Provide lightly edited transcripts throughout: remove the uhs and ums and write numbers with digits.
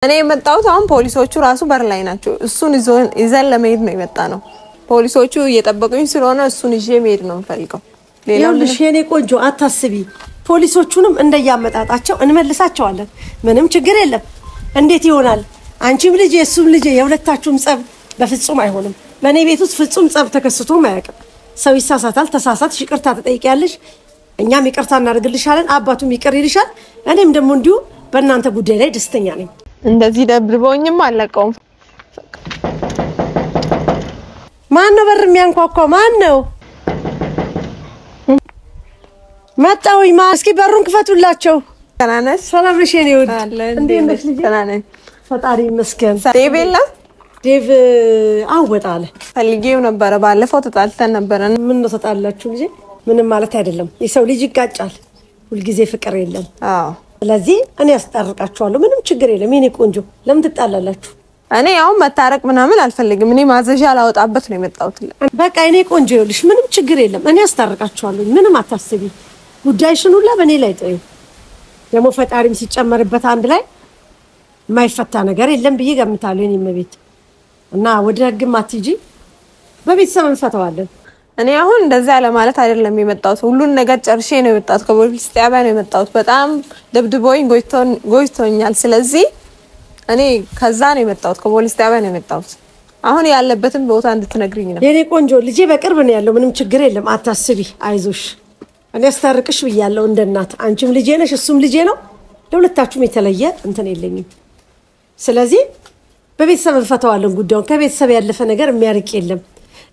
እኔ የመጣሁት አሁን ፖሊሶቹ ራሱ በር ላይ ናቸው። እሱን ይዘን ለመሄድ ነው የመጣ ነው። ፖሊሶቹ እየጠበቁኝ ስለሆነ እሱን ይዤ መሄድ ነው የምፈልገው። ይኸውልሽ የኔ ቆንጆ አታስቢ። ፖሊሶቹንም እንደያመጣጣቸው እንመልሳቸዋለን። ምንም ችግር የለም። እንዴት ይሆናል? አንቺም ልጄ እሱም ልጄ፣ የሁለታችሁም ጸብ በፍጹም አይሆንም። በእኔ ቤት ውስጥ ፍጹም ጸብ ተከስቶም አያውቅም። ሰው ይሳሳታል። ተሳሳትሽ፣ ይቅርታ ትጠይቂያለሽ። እኛም ይቅርታ እናደርግልሻለን። አባቱም ይቅር ይልሻል። እኔም ደግሞ እንዲሁ በእናንተ ጉዳይ ላይ ደስተኛ ነኝ። እንደዚህ ደብድበውኝም አለቀውም። ማን ነው በር የሚያንኳኳው? ማን ነው? መጣሁኝ። ማ እስኪ በሩን ክፈቱላቸው። ደህና ነሽ? ሰላም ነሽ የኔ ውድ? እንዴት ነሽ ልጄ? ደህና ነኝ። ፈጣሪ ይመስገን። ዴቭ የለም? ዴቭ አወጣ አለ። ፈልጌው ነበረ። ባለፈው ተጣልተን ነበረ። ምን ነው ተጣላችሁ ልጄ? ምንም ማለት አይደለም። የሰው ልጅ ይጋጫል። ሁልጊዜ ፍቅር የለም። አዎ ስለዚህ እኔ ያስታርቃችኋለሁ። ምንም ችግር የለም የኔ ቆንጆ። ለምን ትጣላላችሁ? እኔ አሁን መታረቅ ምናምን አልፈልግም። እኔ ማዘዣ ላወጣበት ነው የመጣሁት። በቃ የኔ ቆንጆ ይኸውልሽ፣ ምንም ችግር የለም። እኔ ያስታርቃችኋለሁ። ምንም አታስቢ። ጉዳይሽን ሁላ በእኔ ላይ ጥሪው። ደግሞ ፈጣሪም ሲጨመርበት አንድ ላይ የማይፈታ ነገር የለም ብዬ ገምታለሁ። የኔ እመቤት እና ወደ ህግም አትሂጂ፣ በቤተሰብ እንፈታዋለን። እኔ አሁን እንደዛ ለማለት አይደለም የመጣሁት። ሁሉን ነገር ጨርሼ ነው የመጣሁት። ከፖሊስ ጣቢያ ነው የመጣሁት። በጣም ደብድቦኝ ጎጅቶኛል። ስለዚህ እኔ ከዛ ነው የመጣሁት፣ ከፖሊስ ጣቢያ ነው የመጣሁት። አሁን ያለበትን ቦታ እንድትነግሪኝ ነው። የኔ ቆንጆ ልጄ በቅርብ ነው ያለው። ምንም ችግር የለም፣ አታስቢ፣ አይዞሽ። እኔ አስታርቅሽ ብያለሁ እንደ እናት። አንቺም ልጄ ነሽ፣ እሱም ልጄ ነው። ለሁለታችሁም የተለየ እንትን የለኝም። ስለዚህ በቤተሰብ እንፈታዋለን ጉዳዩን። ከቤተሰብ ያለፈ ነገር የሚያርቅ የለም።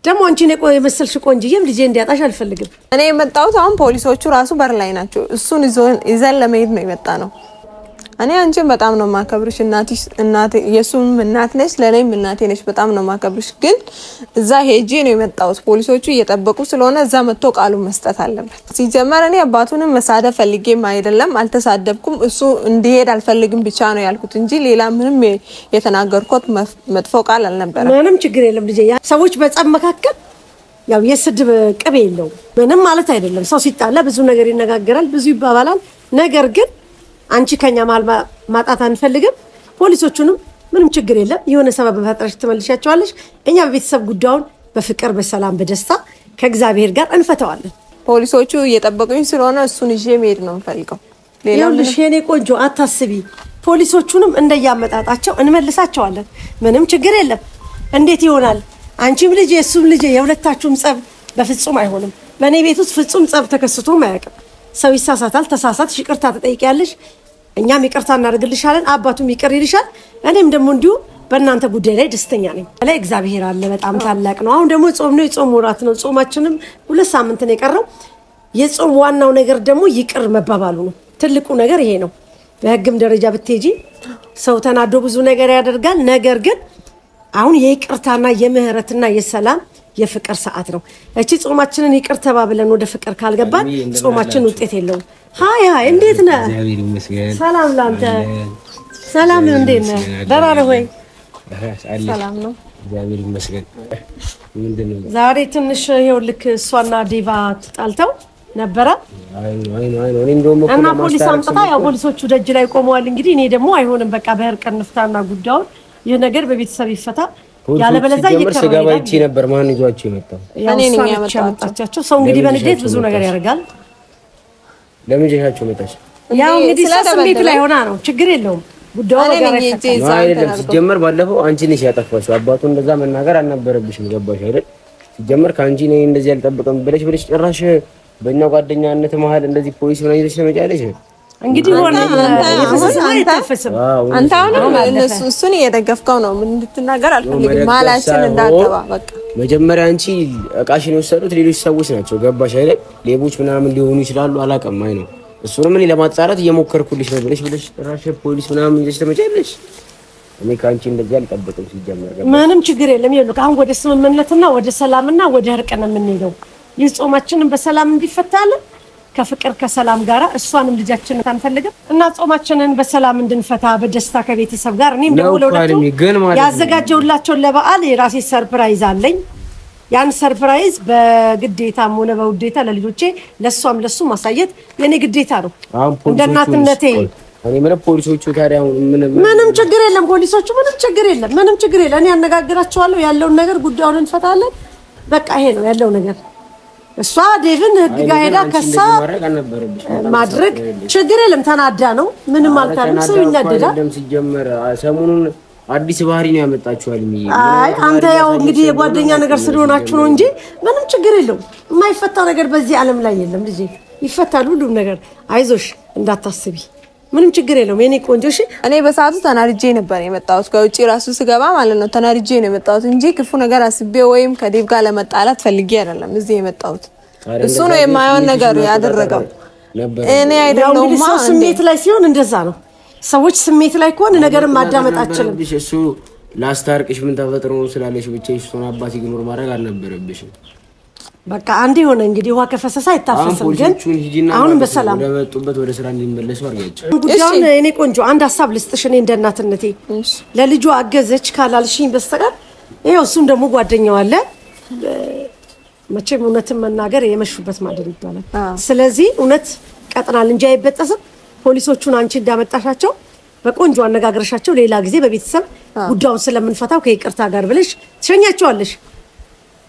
ደግሞ አንቺን የመሰልሽ ቆንጅዬም ልጄ እንዲያጣሽ አልፈልግም። እኔ የመጣሁት አሁን ፖሊሶቹ ራሱ በር ላይ ናቸው። እሱን ይዘን ለመሄድ ነው የመጣ ነው። እኔ አንቺን በጣም ነው የማከብርሽ። እናትሽ እናቴ የሱም እናት ነሽ፣ ለኔም እናቴ ነሽ። በጣም ነው የማከብርሽ። ግን እዛ ሄጄ ነው የመጣሁት። ፖሊሶቹ እየጠበቁ ስለሆነ እዛ መጥቶ ቃሉን መስጠት አለበት። ሲጀመር እኔ አባቱንም መሳደብ ፈልጌም አይደለም፣ አልተሳደብኩም። እሱ እንዲሄድ አልፈልግም ብቻ ነው ያልኩት እንጂ ሌላ ምንም የተናገርኩት መጥፎ ቃል አልነበረም። ምንም ችግር የለም ልጄ። ሰዎች በጸብ መካከል ያው የስድብ ቅቤ የለውም። ምንም ማለት አይደለም። ሰው ሲጣላ ብዙ ነገር ይነጋገራል፣ ብዙ ይባባላል። ነገር ግን አንቺ ከኛ መሀል ማጣት አንፈልግም። ፖሊሶቹንም ምንም ችግር የለም የሆነ ሰበብ ፈጥረሽ ትመልሻቸዋለሽ። እኛ በቤተሰብ ጉዳዩን በፍቅር በሰላም በደስታ ከእግዚአብሔር ጋር እንፈታዋለን። ፖሊሶቹ እየጠበቁኝ ስለሆነ እሱን ይዤ መሄድ ነው የምፈልገው። ይኸውልሽ የኔ ቆንጆ አታስቢ። ፖሊሶቹንም እንደያመጣጣቸው እንመልሳቸዋለን። ምንም ችግር የለም። እንዴት ይሆናል? አንቺም ልጄ እሱም ልጄ፣ የሁለታችሁም ጸብ በፍጹም አይሆንም። በእኔ ቤት ውስጥ ፍጹም ጸብ ተከስቶም አያውቅም። ሰው ይሳሳታል። ተሳሳትሽ፣ ይቅርታ ትጠይቂያለሽ። እኛም ይቅርታ እናደርግልሻለን። አባቱም ይቅር ይልሻል። እኔም ደግሞ እንዲሁ በእናንተ ጉዳይ ላይ ደስተኛ ነኝ። ላይ እግዚአብሔር አለ፣ በጣም ታላቅ ነው። አሁን ደግሞ ጾም ነው፣ የጾም ወራት ነው። ጾማችንም 2 ሳምንት ነው የቀረው። የጾም ዋናው ነገር ደግሞ ይቅር መባባሉ ነው። ትልቁ ነገር ይሄ ነው። በሕግም ደረጃ ብትሄጂ ሰው ተናዶ ብዙ ነገር ያደርጋል። ነገር ግን አሁን የይቅርታና የምህረትና የሰላም የፍቅር ሰዓት ነው። እቺ ጾማችንን ይቅር ተባብለን ወደ ፍቅር ካልገባን ጾማችን ውጤት የለውም። ሀይ ሀይ፣ እንዴት ነህ? ሰላም ላንተ። ሰላም፣ እንዴት ነህ? ደህና ነህ ወይ? ሰላም ነው። እግዚአብሔር ይመስገን። ዛሬ ትንሽ ይኸውልህ እሷና ዴቫ ተጣልተው ነበረ እና ፖሊስ አምጥታ ያው ፖሊሶቹ ደጅ ላይ ቆመዋል። እንግዲህ እኔ ደግሞ አይሆንም በቃ በእርቅ እንፍታና ጉዳዩን ይህ ነገር በቤተሰብ ይፈታ ያለበለዚያ ሲጀመር ስገባ ይቺ ነበር። ማን ይዟቸው የመጣው? እኔ ነኝ ያመጣቻቸው። ሰው እንግዲህ በንዴት ብዙ ነገር ያደርጋል። ለምን ይዣቸው መጣች? ያው እንግዲህ እሷ ስሜት ላይ ሆና ነው። ችግር የለውም ጉዳዩ በጋራ ይፈታል። አይደለም ሲጀመር ባለፈው አንቺ ነሽ ያጠፋሽው። አባቱ እንደዛ መናገር አልነበረብሽም። ገባሽ አይደል? ሲጀመር ከአንቺ እኔ እንደዚህ አልጠብቅም ብለሽ ብለሽ ጭራሽ በእኛ ጓደኛነት መሀል እንደዚህ ፖሊስ ምናምን ይዘሽ ትመጫለሽ። እንግዲህ ሆነ አይታፈስም። አንተ አሁንም እሱን እየደገፍከው ነው። እንድትናገር አልፈልግም። መሀላችን እንዳትገባ በቃ። መጀመሪያ አንቺ እቃሽን የወሰዱት ሌሎች ሰዎች ናቸው። ገባሽ አይደል? ሌቦች ምናምን ሊሆኑ ይችላሉ። አላውቅም። አይ ነው እሱንም እኔ ለማጣራት እየሞከርኩልሽ ነው ብለሽ ብለሽ ጭራሽ ፖሊስ ምናምን ይዘሽ ትመጫለሽ። እኔ ከአንቺ እንደዚህ አልጠብቅም። ሲጀመር ምንም ችግር የለም። ይኸውልህ አሁን ወደ ስምምነትና ወደ ሰላምና ወደ እርቅ ነው የምንሄደው። ይህ ጾማችንን በሰላም እንዲፈታለን ከፍቅር ከሰላም ጋር እሷንም ልጃችንን አንፈልግም እና ጾማችንን በሰላም እንድንፈታ በደስታ ከቤተሰብ ጋር እኔም ደግሞ ለሁለቱ ያዘጋጀውላቸውን ለበዓል የራሴ surprise አለኝ። ያን surprise በግዴታም ሆነ በውዴታ ለልጆቼ ለእሷም ለሱ ማሳየት የኔ ግዴታ ነው። እንደ እናትነቴ እኔ ምንም ፖሊሶቹ ታዲያ ምንም ችግር የለም። ፖሊሶቹ ምንም ችግር የለም። ምንም ችግር የለም። እኔ አነጋግራቸዋለሁ። ያለውን ነገር ጉዳዩን እንፈታለን። በቃ ይሄ ነው ያለው ነገር። እሷ ዴቭን ህግ ጋር ሄዳ ከሳ ማድረግ ችግር የለም። ተናዳ ነው ምንም አልታለም። ሰው ይናደዳል። ሲጀመር ሰሞኑን አዲስ ባህሪ ነው ያመጣችኋል። አይ አንተ ያው እንግዲህ የጓደኛ ነገር ስለሆናችሁ ነው እንጂ ምንም ችግር የለውም። የማይፈታ ነገር በዚህ ዓለም ላይ የለም ልጄ፣ ይፈታል ሁሉም ነገር። አይዞሽ እንዳታስቢ፣ ምንም ችግር የለውም የኔ ቆንጆ። እሺ እኔ በሰዓቱ ተናድጄ ነበር የመጣሁት ከውጪ ራሱ ስገባ ማለት ነው። ተናድጄ ነው የመጣሁት እንጂ ክፉ ነገር አስቤ ወይም ከዴቭ ጋር ለመጣላት ፈልጌ አይደለም እዚህ የመጣሁት። እሱ ነው የማይሆን ነገር ያደረገው፣ እኔ አይደለሁም። ሰው ስሜት ላይ ሲሆን እንደዛ ነው። ሰዎች ስሜት ላይ ከሆነ ነገርን ማዳመጥ አትችልም። እሱ ላስታርቅሽ ምን ተፈጥሮ ነው ስላለሽ ብቻ እሱን አባት ignore ማድረግ አልነበረብሽም። በቃ አንዴ የሆነ እንግዲህ ውሃ ከፈሰሰ አይታፈስም። ግን አሁንም በሰላም ወደመጡበት ወደ ስራ እንዲመለሱ አድርጊያቸው። ጉዳዩን እኔ ቆንጆ አንድ ሀሳብ ልስጥሽ። እኔ እንደ እናትነቴ ለልጁ አገዘች ካላልሽኝ በስተቀር ይኸው እሱም ደግሞ ጓደኛው አለ። መቼም እውነትን መናገር የመሹበት ማደር ይባላል። ስለዚህ እውነት ቀጥናል እንጂ አይበጠስም። ፖሊሶቹን አንቺ እንዳመጣሻቸው በቆንጆ አነጋግረሻቸው ሌላ ጊዜ በቤተሰብ ጉዳዩን ስለምንፈታው ከይቅርታ ጋር ብለሽ ትሸኛቸዋለሽ።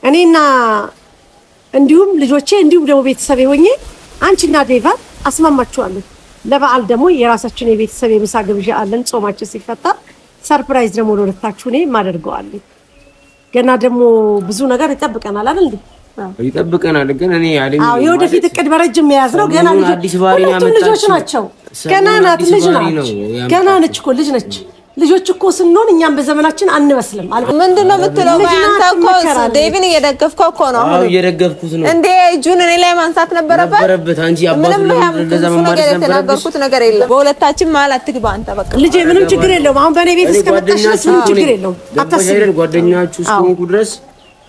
እኔና እንዲሁም ልጆቼ እንዲሁም ደግሞ ቤተሰብ ሆኜ አንቺና ዴቫ አስማማችኋለሁ። ለበዓል ደግሞ የራሳችን የቤተሰብ የምሳ ግብዣ አለን። ጾማችን ሲፈታ surprise ደግሞ ለሁለታችሁ እኔ ማደርገዋለሁ። ገና ደግሞ ብዙ ነገር ይጠብቀናል አይደል እንዴ? ይጠብቀናል። ግን እኔ ያለኝ አዎ የወደፊት እቅድ በረጅም የያዝ ነው። ገና ሁለቱም ልጆች ናቸው። ገና ናት፣ ልጅ ናት። ገና ነች እኮ ልጅ ነች። ልጆች እኮ ስንሆን እኛም በዘመናችን አንበስልም። ምንድነው የምትለው? አንተ እኮ ዴቪን እየደገፍከው እኮ ነው። አዎ እየደገፍኩት ነው። እንዴ እጁን እኔ ላይ ማንሳት ነበረበት ነበረበት። አንቺ አባቱ እንደዛ መማር የተናገርኩት ነገር የለም። በሁለታችን መሀል አትግባ አንተ። በቃ ልጄ ምንም ችግር የለውም። አሁን በእኔ ቤት እስከመጣሽ ድረስ ምንም ችግር የለውም። አታስቢ። ጓደኛችሁ እስከሆንኩ ድረስ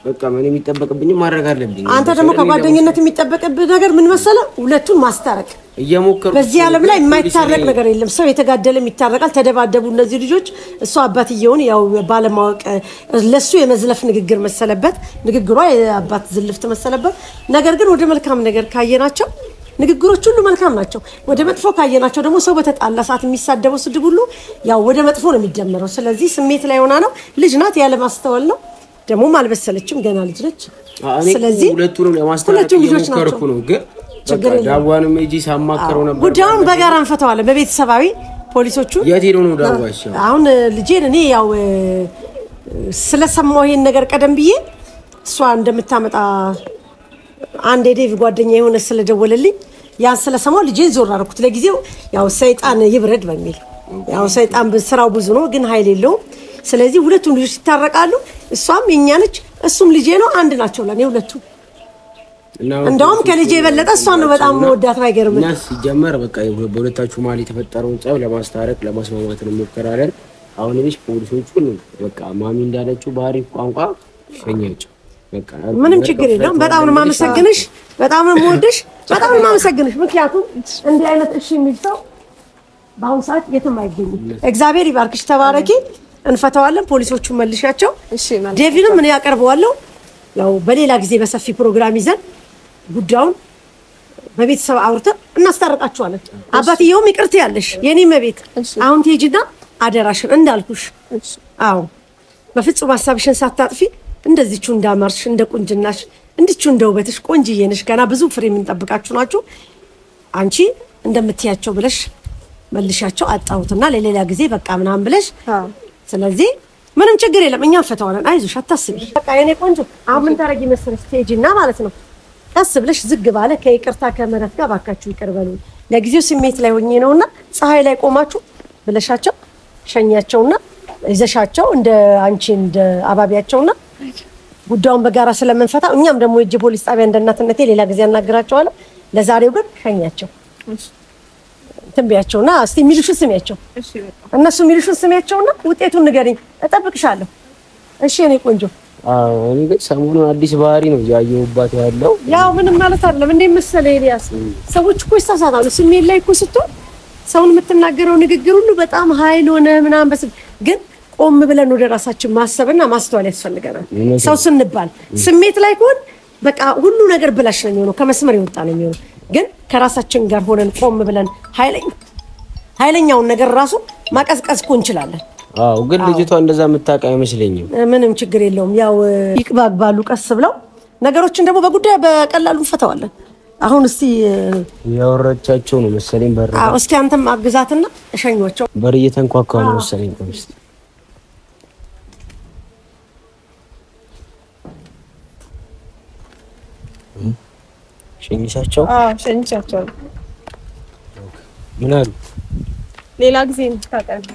በቃ ምን የሚጠበቅብኝ ማድረግ አለብኝ። አንተ ደግሞ ከጓደኝነት የሚጠበቅብህ ነገር ምን መሰለህ? ሁለቱን ማስታረቅ እየሞከርኩ። በዚህ ዓለም ላይ የማይታረቅ ነገር የለም። ሰው የተጋደለም ይታረቃል። ተደባደቡ እነዚህ ልጆች። እሱ አባትየውን ያው ባለማወቅ ለሱ የመዝለፍ ንግግር መሰለበት፣ ንግግሯ የአባት ዝልፍት መሰለበት። ነገር ግን ወደ መልካም ነገር ካየናቸው ንግግሮች ሁሉ መልካም ናቸው። ወደ መጥፎ ካየናቸው ደግሞ ሰው በተጣላ ሰዓት የሚሳደበው ስድብ ሁሉ ያው ወደ መጥፎ ነው የሚደመረው። ስለዚህ ስሜት ላይ ሆና ነው፣ ልጅ ናት፣ ያለ ማስተዋል ነው። ደግሞ አልበሰለችም፣ ገና ልጅ ነች። ስለዚህ ሁለቱንም ለማስታረቅ እየሞከርኩ ነው። ግን በቃ ዳዋንም ሂጂ ሳማከረው ነበር። ጉዳዩን በጋራ እንፈታዋለን በቤተሰባዊ። ፖሊሶቹ የት ሄደው ነው ዳዋሽ? አሁን ልጄን እኔ ያው ስለሰማሁ ይሄን ነገር ቀደም ብዬ እሷ እንደምታመጣ አንድ የዴቭ ጓደኛ የሆነ ስለደወለልኝ ያን ስለሰማሁ ልጄን ዞር አደረኩት። ለጊዜው ያው ሰይጣን ይብረድ በሚል ያው ሰይጣን ስራው ብዙ ነው፣ ግን ኃይል የለውም። ስለዚህ ሁለቱም ልጆች ይታረቃሉ። እሷም የኛ ነች፣ እሱም ልጄ ነው። አንድ ናቸው ለኔ ሁለቱም። እንደውም ከልጄ የበለጠ እሷን ነው በጣም መወዳት። አይገርምም? እና ሲጀመር በቃ በሁለታችሁ መሀል የተፈጠረውን ጸብ ለማስታረቅ ለማስማማት እንሞክራለን። አሁን ልጅ ፖሊሶቹን በቃ ማሚ እንዳለችው በአሪፍ ቋንቋ ሸኛቸው። በቃ ምንም ችግር የለውም። በጣም ነው የማመሰግንሽ፣ በጣም ነው የምወድሽ፣ በጣም ነው የማመሰግንሽ። ምክንያቱም እንዲህ አይነት እሺ የሚል ሰው በአሁኑ ሰዓት የትም አይገኝም። እግዚአብሔር ይባርክሽ፣ ተባረኪ። እንፈታዋለን። ፖሊሶቹን መልሻቸው። ዴቪንም እኔ ያቀርበዋለሁ። ያው በሌላ ጊዜ በሰፊ ፕሮግራም ይዘን ጉዳዩን በቤተሰብ አውርተን እናስታርቃችኋለን። አባትየውም ይቅርታ ያለሽ የኔ መቤት። አሁን ትሄጂና አደራሽን እንዳልኩሽ፣ አዎ በፍጹም ሀሳብሽን ሳታጥፊ እንደዚቹ እንዳማርሽ እንደ ቁንጅናሽ እንድቹ እንደ ውበትሽ ቆንጅዬ ነሽ። ገና ብዙ ፍሬ የምንጠብቃችሁ ናችሁ። አንቺ እንደምትያቸው ብለሽ መልሻቸው አጣሁትና ለሌላ ጊዜ በቃ ምናምን ብለሽ ስለዚህ ምንም ችግር የለም፣ እኛ እንፈታዋለን። አይዞሽ አታስቢ። በቃ የኔ ቆንጆ አሁን ምን ታረጊ መሰለሽ ትሄጂና ማለት ነው ቀስ ብለሽ ዝግ ባለ ከይቅርታ ከምህረት ጋር ባካችሁ ይቅር በሉ፣ ለጊዜው ስሜት ላይ ሆኜ ነውና ፀሐይ ላይ ቆማችሁ ብለሻቸው ሸኛቸውና ይዘሻቸው እንደ አንቺ እንደ አባቢያቸውና ጉዳዩን በጋራ ስለምንፈታ እኛም ደግሞ የእጅ ፖሊስ ጣቢያ እንደ እናትነቴ ሌላ ጊዜ አናግራቸዋለሁ። ለዛሬው ግን ሸኛቸው ትንቢያቸውና እስቲ የሚሉሽን ስሚያቸው፣ እነሱ የሚሉሽን ስሚያቸውና ውጤቱን ንገሪኝ፣ እጠብቅሻለሁ። እሺ የኔ ቆንጆ። አዎ እኔ ግን ሰሞኑን አዲስ ባህሪ ነው እያየሁባት ያለው። ያው ምንም ማለት አይደለም። እንዴ መሰለህ ኤልያስ፣ ሰዎች እኮ ይሳሳታሉ። ስሜት ላይ እኮ ስትሆን ሰውን የምትናገረው ንግግር ሁሉ በጣም ኃይል ሆነ ምናምን በስ ግን ቆም ብለን ወደ ራሳችን ማሰብና ማስተዋል ያስፈልገናል። ሰው ስንባል ስሜት ላይ ከሆን በቃ ሁሉ ነገር ብላሽ ነው የሚሆነው፣ ከመስመር የወጣ ነው የሚሆነው። ግን ከራሳችን ጋር ሆነን ቆም ብለን ኃይለኛውን ነገር ራሱ ማቀዝቀዝ እኮ እንችላለን። አዎ፣ ግን ልጅቷ እንደዛ የምታውቅ አይመስለኝም። ምንም ችግር የለውም። ያው ይቅባግባሉ ቀስ ብለው ነገሮችን ደግሞ በጉዳይ በቀላሉ እንፈተዋለን። አሁን እስቲ ያወራቻቸው ነው መሰለኝ። በር አዎ፣ እስኪ አንተም አግዛትና እሸኟቸው። በር እየተንኳኳ ነው መሰለኝ። ቆይ እስኪ ሸኝሻቸው። አዎ ሸኝቻቸው። ምን አሉ? ሌላ ጊዜ እንድታቀርቢ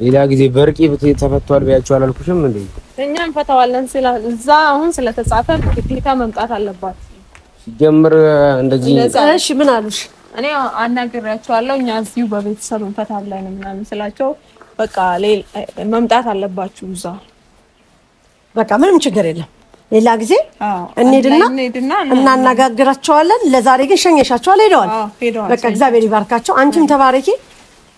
ሌላ ጊዜ በርቂ ተፈቷል ቢያቸው አላልኩሽም እንዴ? እኛ እንፈታዋለን። ስለ እዛ አሁን ስለተጻፈ ግዴታ መምጣት አለባት። ሲጀምር እንደዚህ እሺ ምን አሉሽ? እኔ አናግሬያቸዋለሁ። እኛ እዚሁ በቤተሰብ እንፈታለን ምናምን ስላቸው በቃ መምጣት አለባችሁ እዛ። በቃ ምንም ችግር የለም። ሌላ ጊዜ እንሄድና እናናጋግራቸዋለን። ለዛሬ ግን ሸኘሻቸዋል፣ ሄደዋል። በቃ እግዚአብሔር ይባርካቸው። አንቺም ተባረኪ።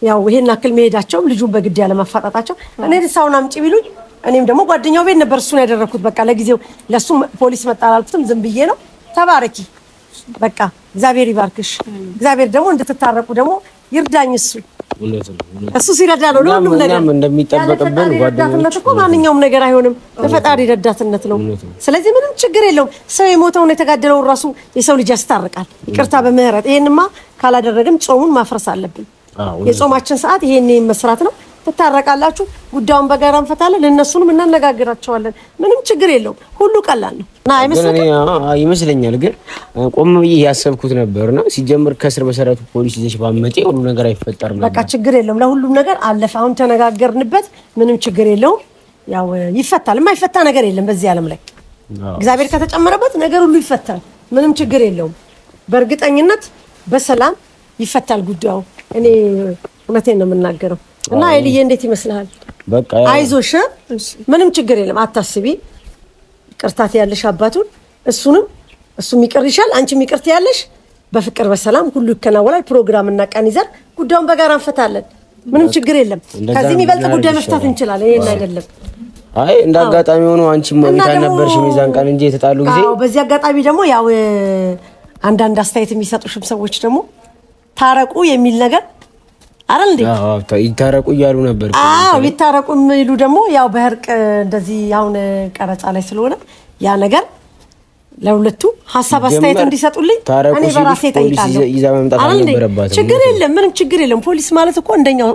ያው ይሄን አክል መሄዳቸውም ልጁን በግድ ያለማፋጣጣቸው እኔ ሳውን አምጪ ቢሉኝ እኔም ደግሞ ጓደኛው ቤት ነበር እሱን ያደረኩት። በቃ ለጊዜው ለሱ ፖሊስ መጣ አላልኩትም፣ ዝም ብዬ ነው። ተባረኪ። በቃ እግዚአብሔር ይባርክሽ። እግዚአብሔር ደግሞ እንድትታረቁ ደግሞ ይርዳኝ። እሱ እሱ ሲረዳ ነው ለሁሉም ነገር እንደሚጠበቅብን ጓደኝነት እኮ ማንኛውም ነገር አይሆንም፣ በፈጣሪ ረዳትነት ነው። ስለዚህ ምንም ችግር የለውም። ሰው የሞተውን የተጋደለውን ራሱ የሰው ልጅ ያስታርቃል፣ ይቅርታ በምህረት። ይሄንማ ካላደረግን ጾሙን ማፍረስ አለብን። የጾማችን ሰዓት ይሄን መስራት ነው። ትታረቃላችሁ፣ ጉዳዩን በጋራ እንፈታለን፣ እነሱንም እናነጋግራቸዋለን። ምንም ችግር የለውም። ሁሉ ቀላል ነው እና ይመስለኛል። ግን ቆም ብዬ ያሰብኩት ነበርና ሲጀምር ከስር መሰረቱ ፖሊስ ይዘሽ ባመጪ ሁሉ ነገር አይፈጠርም ነበር። በቃ ችግር የለውም። ለሁሉም ነገር አለፈ። አሁን ተነጋገርንበት፣ ምንም ችግር የለውም። ያው ይፈታል። የማይፈታ ነገር የለም በዚህ ዓለም ላይ እግዚአብሔር ከተጨመረበት ነገር ሁሉ ይፈታል። ምንም ችግር የለውም። በእርግጠኝነት በሰላም ይፈታል ጉዳዩ። እኔ እውነቴን ነው የምናገረው። እና ኤልዬ እንዴት ይመስልሃል? በቃ አይዞሽ፣ ምንም ችግር የለም፣ አታስቢ። ይቅርታት ያለሽ አባቱን እሱንም እሱም ይቅር ይሻል፣ አንቺም ይቅርት ያለሽ። በፍቅር በሰላም ሁሉ ይከናወናል። ፕሮግራም እና ቀን ይዘን ጉዳዩን በጋራ እንፈታለን። ምንም ችግር የለም። ከዚህ የሚበልጥ ጉዳይ መፍታት እንችላለን። ይሄን አይደለም። አይ እንደ አጋጣሚ ሆኖ አንቺም ቤት አልነበርሽም የዛን ቀን እንጂ የተጣሉ ጊዜ። አዎ፣ በዚህ አጋጣሚ ደግሞ ያው አንዳንድ አስተያየት የሚሰጡሽም ሰዎች ደግሞ ታረቁ የሚል ነገር አይደል እንዴ? አዎ ይታረቁ እያሉ ነበር። አዎ ይታረቁ የሚሉ ደግሞ ያው በእርቅ እንደዚህ አሁን ቀረጻ ላይ ስለሆነ ያ ነገር ለሁለቱ ሀሳብ አስተያየት እንዲሰጡልኝ እኔ በራሴ እጠይቃለሁ። ይዛ መምጣት አልነበረባትም። ችግር የለም፣ ምንም ችግር የለም። ፖሊስ ማለት እኮ እንደኛው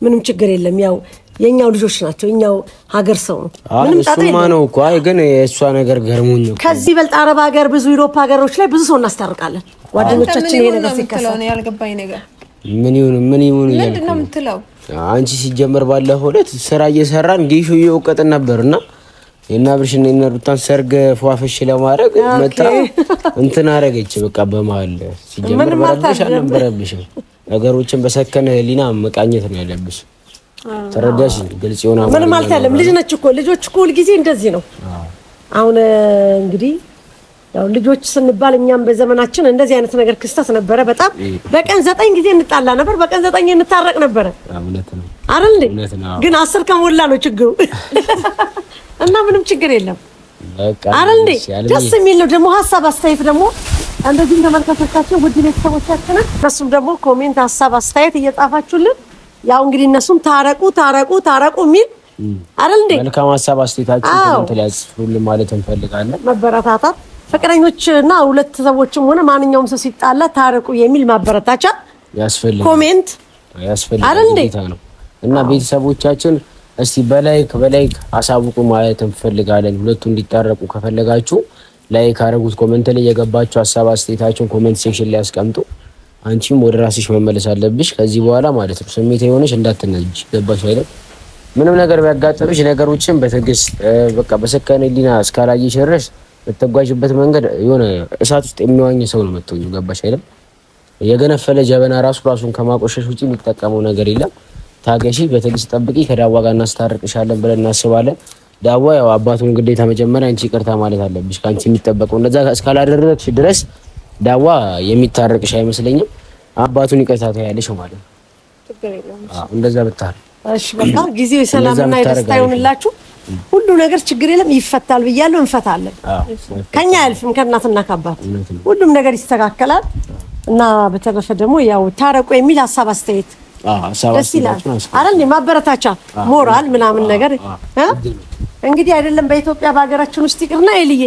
ምንም ችግር የለም። ያው የኛው ልጆች ናቸው፣ የኛው ሀገር ሰው ነው። ምንም ጣጣ እሱማ ነው እኮ። አይ ግን የእሷ ነገር ገርሞኝ እኮ። ከዚህ በልጥ አረብ ሀገር ብዙ ዩሮፕ ሀገሮች ላይ ብዙ ሰው እናስታርቃለን። ጓደኞቻችን ይሄ ነገር ሲከሰት ያልገባኝ ነገር ምን ይሁን ምን ይሁን ምንድን ነው የምትለው አንቺ? ሲጀመር ባለፈው ዕለት ስራ እየሰራን ጌሾ እየወቀጥን ነበርና የእነ አብርሽና የእነ ሩታን ሰርግ ፏፈሽ ለማድረግ መጣ እንትን አደረገች። በቃ በመሀል ሲጀመር በረብሽ አልነበረብሽም። ነገሮችን በሰከነ ህሊና መቃኘት ነው ያለብሽ። ተረዳሽ? ግልጽ ይሆናል። ምንም አልታለም። ልጅ ነች እኮ ልጆች እኮ ሁልጊዜ እንደዚህ ነው። አሁን እንግዲህ ያው ልጆች ስንባል እኛም በዘመናችን እንደዚህ አይነት ነገር ክስተት ነበረ። በጣም በቀን 9 ጊዜ እንጣላ ነበር፣ በቀን 9 እንታረቅ ነበረ። አይደል እንዴ? ግን 10 ከሞላ ነው ችግሩ። እና ምንም ችግር የለም አይደል እንዴ? ደስ የሚል ነው ደግሞ ሀሳብ አስተያየት ደግሞ እንደዚህም ተመልካቾቻችን፣ ውድ ቤተሰቦቻችን እነሱም ደግሞ comment ሀሳብ አስተያየት እየጻፋችሁልን ያው እንግዲህ እነሱም ታረቁ ታረቁ ታረቁ የሚል አይደል እንዴ? መልካም ሀሳብ አስተያየታችሁ comment ላይ ጽፉልን ማለት እንፈልጋለን። መበረታታት ፍቅረኞች እና ሁለት ሰዎችም ሆነ ማንኛውም ሰው ሲጣላ ታረቁ የሚል ማበረታቻ ያስፈልጋል፣ comment ያስፈልጋል ግዴታ ነው። እና ቤተሰቦቻችን እስቲ በ like በ like አሳውቁ ማለት እንፈልጋለን። ሁለቱ እንዲታረቁ ከፈለጋችሁ like አድርጉት። comment ላይ የገባችሁ ሀሳብ አስተያየታችሁን comment section ላይ አስቀምጡ። አንቺም ወደ ራስሽ መመለስ አለብሽ ከዚህ በኋላ ማለት ነው። ስሜታዊ ሆነሽ እንዳትነጅ፣ ገባሽ አይደል? ምንም ነገር ቢያጋጥምሽ ነገሮችን በትዕግስት በቃ በሰከነ ሕሊና እስካላየሽ ድረስ የምትጓዥበት መንገድ የሆነ እሳት ውስጥ የሚዋኝ ሰው ነው የምትሆኚው። ገባሽ አይደል? የገነፈለ ጀበና ራሱ ራሱን ከማቆሸሽ ውጪ የሚጠቀመው ነገር የለም። ታገሺ፣ በትዕግስት ጠብቂ። ከዳዋ ጋር እናስታርቅሻለን ብለን እናስባለን። ዳዋ ያው አባቱን ግዴታ መጀመሪያ አንቺ ይቅርታ ማለት አለብሽ። ከአንቺ የሚጠበቀው እንደዛ እስካላደረግሽ ድረስ ዳዋ የሚታረቅሽ አይመስለኝም። አባቱን ይቅርታ ታያለሽ ማለት ነው። እንደዛ ብታረግ እሺ። በቃ ጊዜው የሰላምና የደስታ ይሁንላችሁ። ሁሉ ነገር ችግር የለም ይፈታል ብያለሁ። እንፈታለን። ከኛ አያልፍም፣ ከእናትና ከአባት ሁሉም ነገር ይስተካከላል። እና በተረፈ ደግሞ ያው ታረቁ የሚል ሀሳብ አስተያየት ሀሳብ ደስ ይላል አስተያየታችሁን አስቀምጡ። አይደል? ማበረታቻ ሞራል ምናምን ነገር እ እንግዲህ አይደለም በኢትዮጵያ በሀገራችን ውስጥ ይቅርና ኤልዬ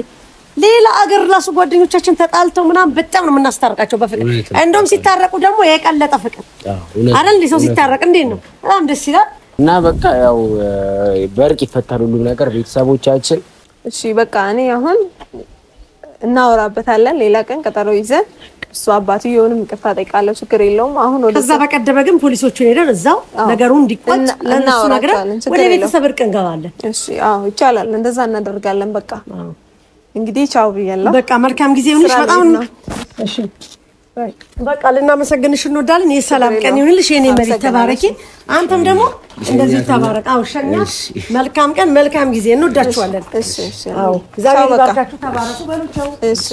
ሌላ አገር ራሱ ጓደኞቻችን ተጣልተው ምናምን በጣም ነው የምናስታርቃቸው በፍቅር። እውነት ነው። እንደውም ሲታረቁ ደግሞ የቀለጠ ፍቅር አዎ፣ እውነት አይደል? ሰው ነው። ሲታረቅ እንዴት ነው? በጣም ደስ ይላል። እና በቃ ያው በእርቅ ይፈታል ሁሉም ነገር ቤተሰቦቻችን። እሺ በቃ እኔ አሁን እናወራበታለን። ሌላ ቀን ቀጠሮ ይዘን እሱ አባትየውንም ይቅርታ ጠይቃለሁ። ችግር የለውም። አሁን ወደ ከዛ በቀደመ ግን ፖሊሶቹን ሄደን እዛው ነገሩ እንዲቋጭ ለእነሱ ነግረን እናወራቸዋለን። ችግር ወደ የለውም። ቤተሰብ እርቅ እንገባለን። እሺ፣ አዎ ይቻላል። እንደዛ እናደርጋለን። በቃ እንግዲህ ቻው ብያለሁ። በቃ መልካም ጊዜ ይሁንልሽ። ስራ በጣም ልሄድ ነው። እሺ፣ በቃ ልናመሰግንሽ እንወዳለን። የሰላም ቀን ይሁንልሽ የኔ መቤት፣ ተባረኪ። አንተም ደግሞ እንደዚህ ተባረክ። አዎ ሸኛ። መልካም ቀን፣ መልካም ጊዜ። እንወዳችኋለን። እሺ፣ እሺ። አዎ እግዚአብሔር ቻው በቃ። ይባርካችሁ። ተባረኩ። በሉ ቻው። እሺ።